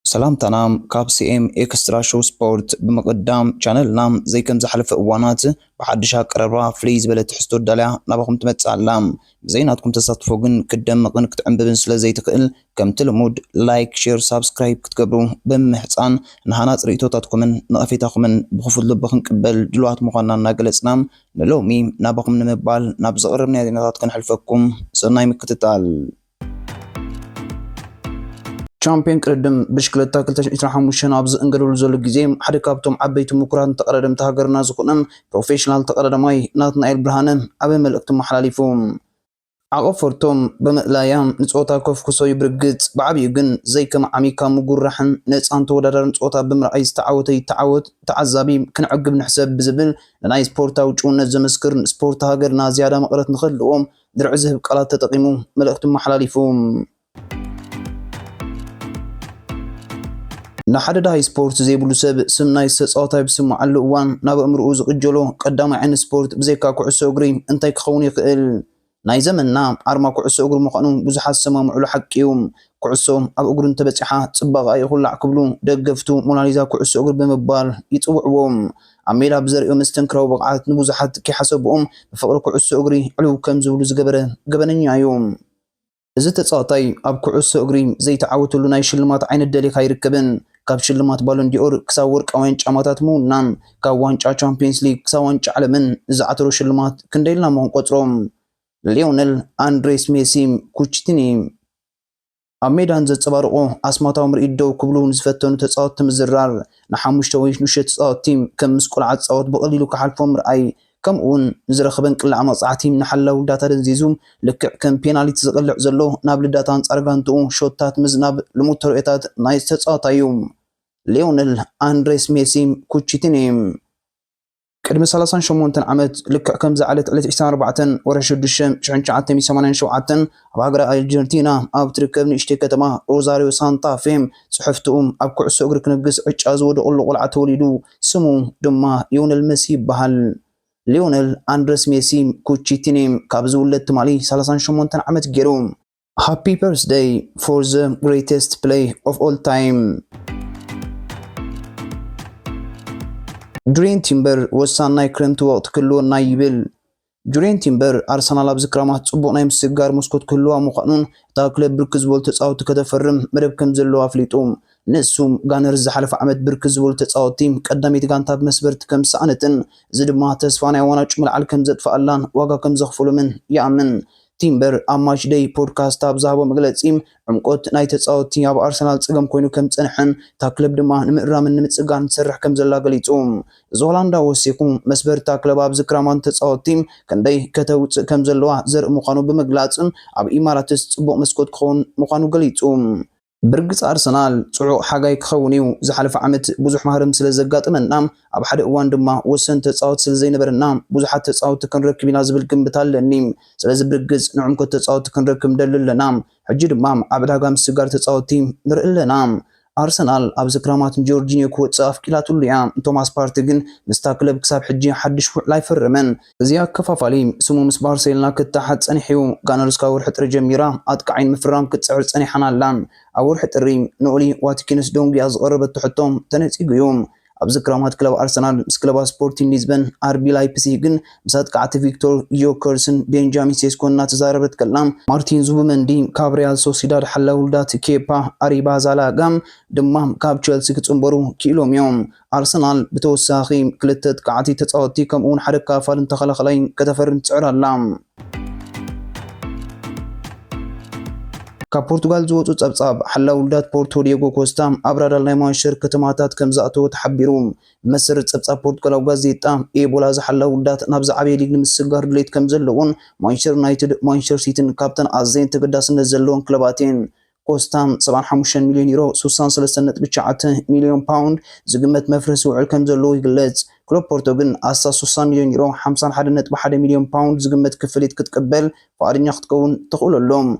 ሰላምታና ካብ ሲኤም ኤክስትራ ሾው ስፖርት። ብምቕዳም ቻነልና ዘይከም ዝሓለፈ እዋናት ብሓድሽ ኣቀራርባ ፍልይ ዝበለ ትሕዝቶ ዳልያ ናባኹም ትመጽእ ኣላ። ብዘይ ናትኩም ተሳትፎ ግን ክትደምቕን ክትዕንብብን ስለ ዘይትኽእል፣ ከምቲ ልሙድ ላይክ፣ ሼር፣ ሳብስክራይብ ክትገብሩ ብምምሕጻን፣ ንሃናጽ ርእይቶታትኩምን ነቐፌታኹምን ብኽፉት ልቢ ክንቅበል ድሉዋት ምዃንና እናገለጽና፣ ንሎሚ ናባኹም ንምባል ናብ ዘቕረብናዮ ዜናታት ከነሕልፈኩም። ሰናይ ምክትታል። ቻምፒዮን ቅድድም ብሽክለታ ክልተ ሽሕን ዕስራን ሓሙሽተን ኣብ ዝእንገደሉ ዘሎ ግዜ፣ ሓደ ካብቶም ዓበይቲ ምኩራት ተቐዳደምቲ ሃገርና ዝኾነ ፕሮፌሽናል ተቐዳዳማይ ናትናኤል ብርሃነ ዓቢ መልእኽቲ ኣመሓላሊፉ። ዓቐብ ፎርቶም ብምእላያ ንጸወታ ከፍኩሶ እዩ ብርግጽ፣ ብዓቢኡ ግን ዘይከም ዓሚካ ምጉርራሕን ነጻን ተወዳዳርን ጸወታ ብምርኣይ ዝተዓወተ ይተዓወት፣ ተዓዛቢ ክንዕግብ ንሕሰብ ብዝብል ንናይ ስፖርታዊ ጭውነት ዘመስክር፣ ንስፖርት ሃገርና ዝያዳ መቐረት ንኽህልዎ ድርዒ ዝህብ ቃላት ተጠቒሙ መልእኽቲ ኣመሓላሊፉ። ንሓደ ደሃይ ስፖርት ዘይብሉ ሰብ ስም ናይ ተጻዋታይ ብስምዓሉ እዋን ናብ ኣእምሮኡ ዝቕጀሎ ቀዳማይ ዓይነት ስፖርት ብዘይካ ኩዕሶ እግሪ እንታይ ክኸውን ይኽእል? ናይ ዘመንና ኣርማ ኩዕሶ እግሪ ምዃኑ ብዙሓት ዝሰማምዑሉ ሓቂ እዩ። ኩዕሶ ኣብ እግሩ እንተበጺሓ ጽባቐኣ ይኹላዕ ክብሉ ደገፍቱ ሞናሊዛ ኩዕሶ እግሪ ብምባል ይጽውዕዎ። ኣብ ሜዳ ብዘርእዮ መስተንክራዊ ብቕዓት ንብዙሓት ከይሓሰብኦም ብፍቕሪ ኩዕሶ እግሪ ዕልው ከም ዝብሉ ዝገበረ ገበነኛ እዩ። እዚ ተጻዋታይ ኣብ ኩዕሶ እግሪ ዘይተዓወተሉ ናይ ሽልማት ዓይነት ደሊኻ ኣይርከብን። ካብ ሽልማት ባሎን ዲኦር ክሳብ ወርቃውያን ጫማታት ምውናን፣ ካብ ዋንጫ ቻምፒየንስ ሊግ ክሳብ ዋንጫ ዓለምን ንዝዓተሮ ሽልማት ክንደይ ኢልና እሞ ክንቆጽሮ? ሊዮነል ኣንድሬስ ሜሲ ኩቺቲኒ። ኣብ ሜዳን ዘንጸባርቖ ኣስማታዊ ምርኢት ደው ክብሉ ንዝፈተኑ ተጻወትቲ ምዝራር፣ ንሓሙሽተ ወይ ንሽተ ተጻወትቲ ከም ምስ ቆልዓ ትጻወት ብቐሊሉ ክሓልፎም ምርኣይ፣ ከምኡውን ንዝረኸበን ቅላዕ መቕጻዕቲ ንሓላው ዳታ ደንዚዙ፣ ልክዕ ከም ፔናልቲ ዝቕልዕ ዘሎ ናብ ልዳት ኣንጻር ጋንትኡ ሾታት ምዝናብ ልሙድ ተርእዮታት ናይቲ ተጻዋታይ እዩ። ሊዮነል ኣንድሬስ ሜሲ ኩቺቲኒ። ቅድሚ ሰላሳን ሸሞንተን ዓመት፣ ልክዕ ከምዛ ዕለት፣ ዕለት ዕስራን ኣርባዕተን ወርሒ ሽዱሽተ ሽሕን ትሽዓተ ሚእትን ሰማንያን ሸውዓተን ኣብ ሃገረ ኣርጀንቲና ኣብ ትርከብ ንእሽተይ ከተማ ሮዛሪዮ ሳንታ ፌ ጽሕፍትኡ ኣብ ኩዕሶ እግሪ ክነግስ ዕጫ ዝወደቐሉ ቆልዓ ተወሊዱ። ስሙ ድማ ሊዮነል መሲ ይበሃል። ሊዮነል ኣንድረስ ሜሲ ኩቺቲኒ ካብ ዝውለድ ትማሊ ሰላሳን ሸሞንተን ዓመት ገይሩ። Happy birthday for the greatest play of all time. ጁሪየን ቲምበር ወሳን ናይ ክረምቲ ወቕቲ ክህልወና ይብል። ጁሪየን ቲምበር ኣርሰናል ኣብዚ ክረማት ጽቡቕ ናይ ምስግጋር መስኮት ክህልዋ ምዃኑን እታ ክለብ ብርክት ዝበሉ ተጻወትቲ ከተፈርም መደብ ከም ዘለዋ ኣፍሊጡ። ንሱ ጋነርስ ዝሓለፈ ዓመት ብርክት ዝበሉ ተጻወትቲ ቀዳመይቲ ጋንታ ብመስበርቲ ከም ዝሰኣነትን፣ እዚ ድማ ተስፋ ናይ ዋንጫ ምልዓል ከም ዘጥፍኣላን ዋጋ ከም ዘኽፍሎምን ይኣምን። ቲምበር ኣብ ማች ደይ ፖድካስት ኣብ ዝሃቦ መግለጺ፣ ዕምቆት ናይ ተጻወትቲ ኣብ ኣርሰናል ጸገም ኮይኑ ከም ዝጸንሐን እታ ክለብ ድማ ንምእራምን ንምጽጋን ትሰርሕ ከም ዘላ ገሊጹ። እዚ ሆላንዳዊ ወሲኹ፣ መስበርታ ክለብ ኣብዚ ክረማት ተጻወትቲ ክንደይ ከተውጽእ ከም ዘለዋ ዘርኢ ምዃኑ ብምግላጽ፣ ኣብ ኢማራትስ ጽቡቕ መስኮት ክኸውን ምዃኑ ገሊጹ። ብርግጽ ኣርሰናል ጽዑቕ ሓጋይ ክኸውን እዩ። ዝሓለፈ ዓመት ብዙሕ ማህረም ስለ ዘጋጠመና፣ ኣብ ሓደ እዋን ድማ ወሰንቲ ተጻወትቲ ስለ ዘይነበረና፣ ብዙሓት ተጻወትቲ ክንረክብ ኢና ዝብል ግምት ኣለኒ። ስለዚ ብርግጽ ንዕምቆት ተጻወትቲ ክንረክብ ንደሊ ኣለና። ሕጂ ድማ ኣብ ዕዳጋ ምስግጋር ተጻወትቲ ንርኢ ኣለና። ኣርሰናል ኣብዚ ክረማት ንጆርጂንዮ ክወጽእ ኣፍቂዳትሉ እያ። ቶማስ ፓርቲ ግን ምስታ ክለብ ክሳብ ሕጂ ሓድሽ ውዕል ኣይፈረመን። እዚ ኣከፋፋሊ ስሙ ምስ ባርሴሎና ክተሓዝ ጸኒሑ እዩ። ጋነርስ ካብ ወርሒ ጥሪ ጀሚራ ኣጥቃዓይ ንምፍራም ክትጽዕር ጸኒሓን ኣላ። ኣብ ወርሒ ጥሪ ንኦሊ ዋትኪንስ ዶንግያ ዝቐረበቶ ሕቶ ተነጺጉ እዩ። ኣብዚ ክረማት ክለብ ኣርሰናል ምስ ክለባት ስፖርቲንግ ሊዝበን፣ ኣርቢ ላይፕሲግን ምስ ኣጥቃዕቲ ቪክቶር ዮከርስን ቤንጃሚን ሴስኮን እናተዛረበት ከላ፣ ማርቲን ዙብመንዲ ካብ ሪያል ሶሲዳድ ሓላው ውልዳት ኬፓ ኣሪባዛላጋ ድማ ካብ ቸልሲ ክጽንበሩ ክኢሎም እዮም። ኣርሰናል ብተወሳኺ ክልተ ኣጥቃዕቲ ተጻወትቲ ከምኡውን ሓደ ካፋልን ተኸላኸላይን ከተፈርም ትጽዕር ኣላ። ካብ ፖርቱጋል ዝወጹ ጸብጻብ፣ ሓላው ውልዳት ፖርቶ ዲየጎ ኮስታ ኣብ ራዳር ናይ ማንቸስተር ከተማታት ከም ዝኣተወ ተሓቢሩ። ብመሰረት ጸብጻብ ፖርቱጋላዊ ጋዜጣ ኤቦላ፣ እዚ ሓላው ውልዳት ናብ ዝዓበየ ሊግ ንምስግጋር ድሌት ከም ዘለዎን ማንቸስተር ዩናይትድ፣ ማንቸስተር ሲቲን ካብተን ኣዘየን ተገዳስነት ዘለወን ክለባት እየን። ኮስታ ሰብዓን ሓሙሽተን ሚልዮን ዩሮ፣ ሱሳን ሰለስተን ነጥቢ ትሽዓተ ሚልዮን ፓውንድ ዝግመት መፍረሲ ውዕል ከም ዘለዎ ይግለጽ። ክለብ ፖርቶ ግን ኣስታት ሱሳ ሚልዮን ዩሮ፣ ሓምሳን ሓደን ነጥቢ ሓደ ሚልዮን ፓውንድ ዝግመት ክፍሊት ክትቅበል ፍቓደኛ ክትከውን ትኽእሎ ኣሎ።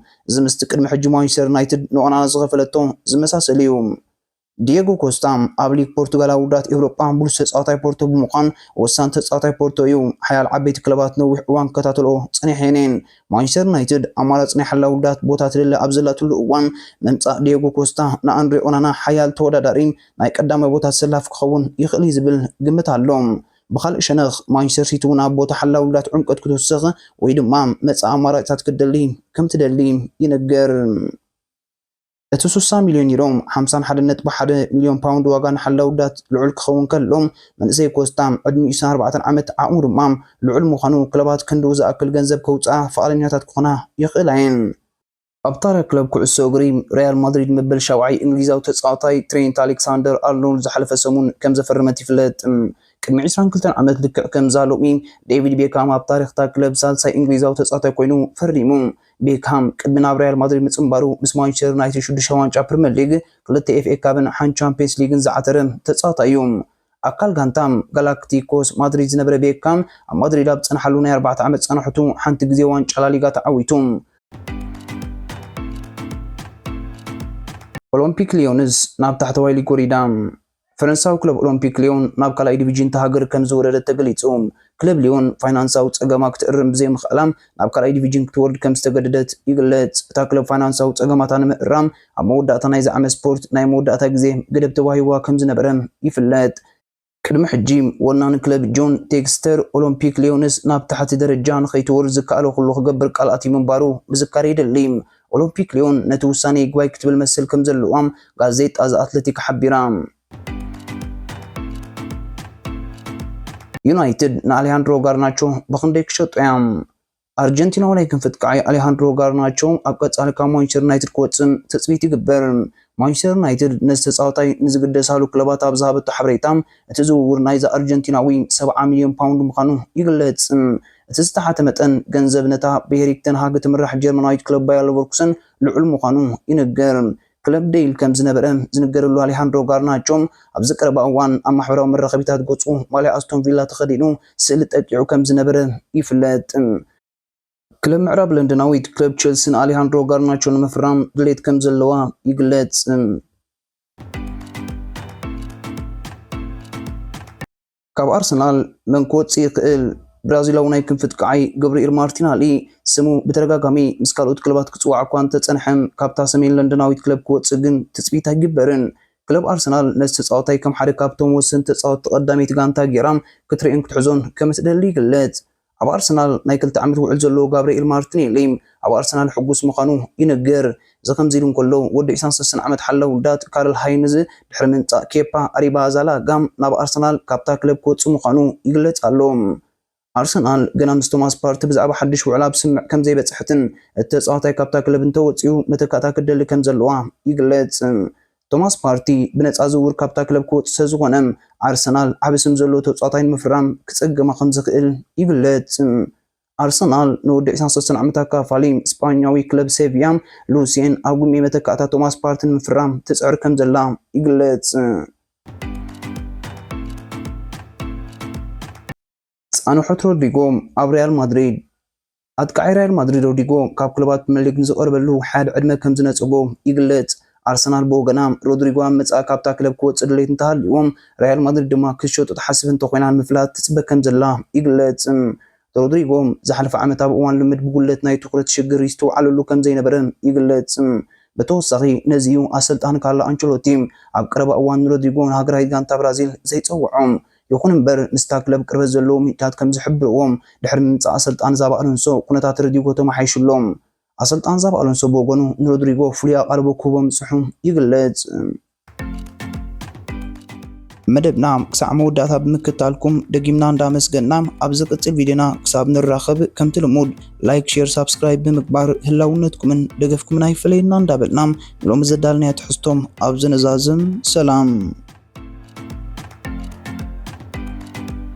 እዚ ምስቲ ቅድሚ ሕጂ ማንቸስተር ዩናይትድ ንኦናና ዝኸፈለቶ ዝመሳሰል እዩ። ዲየጎ ኮስታ ኣብ ሊግ ፖርቱጋል፣ ኣብ ውዳት ኤውሮጳ ብሉጽ ተጻዋታይ ፖርቶ ብምዃን ወሳኒ ተጻዋታይ ፖርቶ እዩ። ሓያል ዓበይቲ ክለባት ነዊሕ እዋን ክከታተልኦ ጸኒሐን እየን። ማንቸስተር ዩናይትድ ኣማራጺ ናይ ሓላዊ ውዳት ቦታ ትደሊ ኣብ ዘላትሉ እዋን፣ ምምጻእ ዲየጎ ኮስታ ንኣንድሬ ኦናና ሓያል ተወዳዳሪ ናይ ቀዳማይ ቦታ ተሰላፊ ክኸውን ይኽእል እዩ ዝብል ግምት ኣሎ። ብኻልእ ሸነኽ፣ ማንቸስተር ሲቲ እውን ኣብ ቦታ ሓላዊ ውዳት ዕምቆት ክትውስኽ ወይ ድማ መጻኢ ኣማራጺታት ክትደሊ ከም ትደሊ ይንገር። እቲ ስሳ ሚልዮን ዩሮ፣ ሓምሳ ሓደ ነጥቢ ሓደ ሚልዮን ፓውንድ ዋጋ ንሓላዊ ውዳት ልዑል ክኸውን ከሎ፣ መንእሰይ ኮስታ ዕድሚኡ ዕስራን ኣርባዕተን ዓመት፣ ዓቕሙ ድማ ልዑል ምዃኑ፣ ክለባት ክንድኡ ዝኣክል ገንዘብ ከውጽኣ ፍቓደኛታት ክኾና ይኽእላ እየን። ኣብ ታሪኽ ክለብ ኩዕሶ እግሪ ሪያል ማድሪድ፣ መበል ሻውዓይ እንግሊዛዊ ተጻዋታይ ትሬንት ኣሌክሳንደር ኣርኖልድ ዝሓለፈ ሰሙን ከም ዘፈረመት ይፍለጥ። ቅድሚ ዕስራን ክልተን ዓመት፣ ልክዕ ከምዛ ሎሚ፣ ዴቪድ ቤካም ኣብ ታሪኽታ ክለብ ሳልሳይ እንግሊዛዊ ተጻዋታይ ኮይኑ ፈሪሙ። ቤካም ቅድሚ ናብ ሪያል ማድሪድ ምጽንባሩ፣ ምስ ማንቸስተር ዩናይትድ ሽዱሽተ ዋንጫ ፕሪምየር ሊግ፣ ክልተ ኤፍ ኤ ካፕን ሓንቲ ቻምፒየንስ ሊግን ዝዓተረ ተጻዋታይ እዩ። ኣካል ጋንታ ጋላክቲኮስ ማድሪድ ዝነበረ ቤካም፣ ኣብ ማድሪድ ኣብ ዝጸንሓሉ ናይ ኣርባዕተ ዓመት ጻንሖቱ ሓንቲ ግዜ ዋንጫ ላሊጋ ተዓዊቱ። ኦሎምፒክ ሊዮንስ ናብ ታሕተዋይ ሊግ ወሪዳ። ፈረንሳዊ ክለብ ኦሎምፒክ ሊዮን ናብ ካልኣይ ዲቪዥን እታ ሃገር ከም ዝወረደት ተገሊጹ። ክለብ ሊዮን ፋይናንሳዊ ጸገማ ክትእርም ብዘይምኽኣላ ናብ ካልኣይ ዲቪዥን ክትወርድ ከም ዝተገደደት ይግለጽ። እታ ክለብ ፋይናንሳዊ ጸገማታ ንምእራም ኣብ መወዳእታ ናይዚ ዓመት ስፖርት ናይ መወዳእታ ግዜ ገደብ ተዋሂብዋ ከም ዝነበረ ይፍለጥ። ቅድሚ ሕጂ፣ ወናኒ ክለብ ጆን ቴክስተር፣ ኦሎምፒክ ሊዮንስ ናብ ታሕቲ ደረጃ ንኸይትወርድ ዝከኣሎ ኩሉ ክገብር ቃል ኣትዩ ምንባሩ ምዝካር የድሊ። ኦሎምፒክ ሊዮን ነቲ ውሳነ ይግባይ ክትብል መሰል ከም ዘለዋ ጋዜጣ ዘ ኣትለቲክ ሓቢራ። ዩናይትድ ንኣሌሃንድሮ ጋርናቾ ብኽንደይ ክሸጦ እያ? ኣርጀንቲናዊ ናይ ክንፊ ኣጥቃዓይ ኣሌሃንድሮ ጋርናቾ ኣብ ቀጻሊ ካብ ማንቸስተር ዩናይትድ ክወጽእ ትጽቢት ይግበር። ማንቸስተር ዩናይትድ ነዚ ተጻዋታይ ንዝግደሳሉ ክለባት ኣብ ዝሃበቶ ሓበሬታ፣ እቲ ዝውውር ናይዚ ኣርጀንቲናዊ ሰብዓ ሚልዮን ፓውንድ ምዃኑ ይግለጽ። እቲ ዝተሓተ መጠን ገንዘብ ነታ ብኤሪክ ተን ሃግ እትምራሕ ጀርመናዊት ክለብ ባየር ሌቨርኩሰን ልዑል ምዃኑ ይንገር። ክለብ ደይል ከም ዝነበረ ዝንገረሉ ኣሌሃንድሮ ጋርናቾ፣ ኣብዚ ቀረባ እዋን ኣብ ማሕበራዊ መራኸቢታት ገጹ ማልያ ኣስቶን ቪላ ተኸዲኑ ስእሊ ጠቂዑ ከም ዝነበረ ይፍለጥ። ክለብ ምዕራብ ለንደናዊት ክለብ ቸልሲ ንኣሌሃንድሮ ጋርናቾ ንምፍራም ድሌት ከም ዘለዋ ይግለጽ። ካብ ኣርሰናል መን ክወጽእ ይኽእል? ብራዚላዊ ናይ ክንፊ ኣጥቃዓይ ገብርኤል ማርቲናሊ ስሙ ብተደጋጋሚ ምስ ካልኦት ክለባት ክጽዋዕ እኳ እንተጸንሐ፣ ካብታ ሰሜን ለንደናዊት ክለብ ክወጽእ ግን ትጽቢት ኣይግበርን። ክለብ ኣርሰናል ነዚ ተጻዋታይ ከም ሓደ ካብቶም ወሰንቲ ተጻወትቲ ቀዳመይቲ ጋንታ ጌራ ክትርእዮን ክትሕዞን ከም እትደሊ ይግለጽ። ኣብ ኣርሰናል ናይ ክልተ ዓመት ውዕል ዘለዎ ጋብርኤል ማርቲኔሊ ኣብ ኣርሰናል ሕጉስ ምዃኑ ይንገር። እዚ ከምዚ ኢሉ እንከሎ፣ ወዲ ዕስራን ሰለስተን ዓመት ሓላው ውዳት ካርል ሃይንዝ ድሕሪ ምምጻእ ኬፓ ኣሪባዛላጋ ናብ ኣርሰናል ካብታ ክለብ ክወጽእ ምዃኑ ይግለጽ ኣሎ። ኣርሰናል ገና ምስ ቶማስ ፓርቲ ብዛዕባ ሓድሽ ውዕል ኣብ ስምምዕ ከም ዘይበጽሐትን እቲ ተጻዋታይ ካብታ ክለብ እንተወጺኡ መተካእታ ክደሊ ከም ዘለዋ ይግለጽ። ቶማስ ፓርቲ ብነጻ ዝውውር ካብታ ክለብ ክወጽእ ስለ ዝኾነ፣ ኣርሰናል ዓቢ ስም ዘለዎ ተጻዋታይ ንምፍራም ክጸገማ ከም ዝኽእል ይግለጽ። ኣርሰናል ንወዲ ዕስራን ሰለስተን ዓመት ኣካፋሊ ስጳኛዊ ክለብ ሴቪያ ሉሲየን ኣጉሜ መተካእታ ቶማስ ፓርቲ ንምፍራም ትጽዕር ከም ዘላ ይግለጽ። ጻንሖት ሮድሪጎ ኣብ ሪያል ማድሪድ። ኣጥቃዓይ ሪያል ማድሪድ ሮድሪጎ ካብ ክለባት ፕሪምየር ሊግ ንዝቐርበሉ ውሓድ ዕድመ ከም ዝነጸጎ ይግለጽ። ኣርሰናል ብወገና፣ ሮድሪጎ ኣብ መጻኢ ካብታ ክለብ ክወጽእ ድሌት እንተሃልይዎ፣ ሪያል ማድሪድ ድማ ክትሸጦ ትሓስብ እንተኾይና ንምፍላጥ ትጽበ ከም ዘላ ይግለጽ። ሮድሪጎ ዝሓለፈ ዓመት ኣብ እዋን ልምድ ብጉለት ናይ ትኹረት ሽግር ይስተውዓለሉ ከም ዘይነበረ ይግለጽ። ብተወሳኺ ነዚ እዩ ኣሰልጣኒ ካርሎ ኣንቸሎቲ ኣብ ቀረባ እዋን ንሮድሪጎ ንሃገራዊት ጋንታ ብራዚል ዘይጸውዖ። ይኹን እምበር፣ ምስታ ክለብ ቅርበት ዘለዎም ምንጭታት ከም ዝሕብርዎ፣ ድሕሪ ምምጻእ ኣሰልጣኒ ዛቢ ኣሎንሶ ኩነታት ሮድሪጎ ተመሓይሹ ኣሎ። ኣሰልጣን ዛቢ ኣሎንሶ ብወገኑ ንሮድሪጎ ፍሉይ ኣቓልቦ ክህቦ ምጽሑ ይግለጽ። መደብና ክሳዕ መወዳእታ ብምክታልኩም ደጊምና እንዳመስገና፣ ኣብ ዝቕጽል ቪድዮና ክሳብ ንራኸብ፣ ከምቲ ልሙድ ላይክ፣ ሼር፣ ሳብስክራይብ ብምግባር ህላውነትኩምን ደገፍኩምን ኣይፈለየና እንዳበልና፣ ንሎሚ ዘዳለናዮ ትሕዝቶ ኣብዚ ነዛዝም። ሰላም።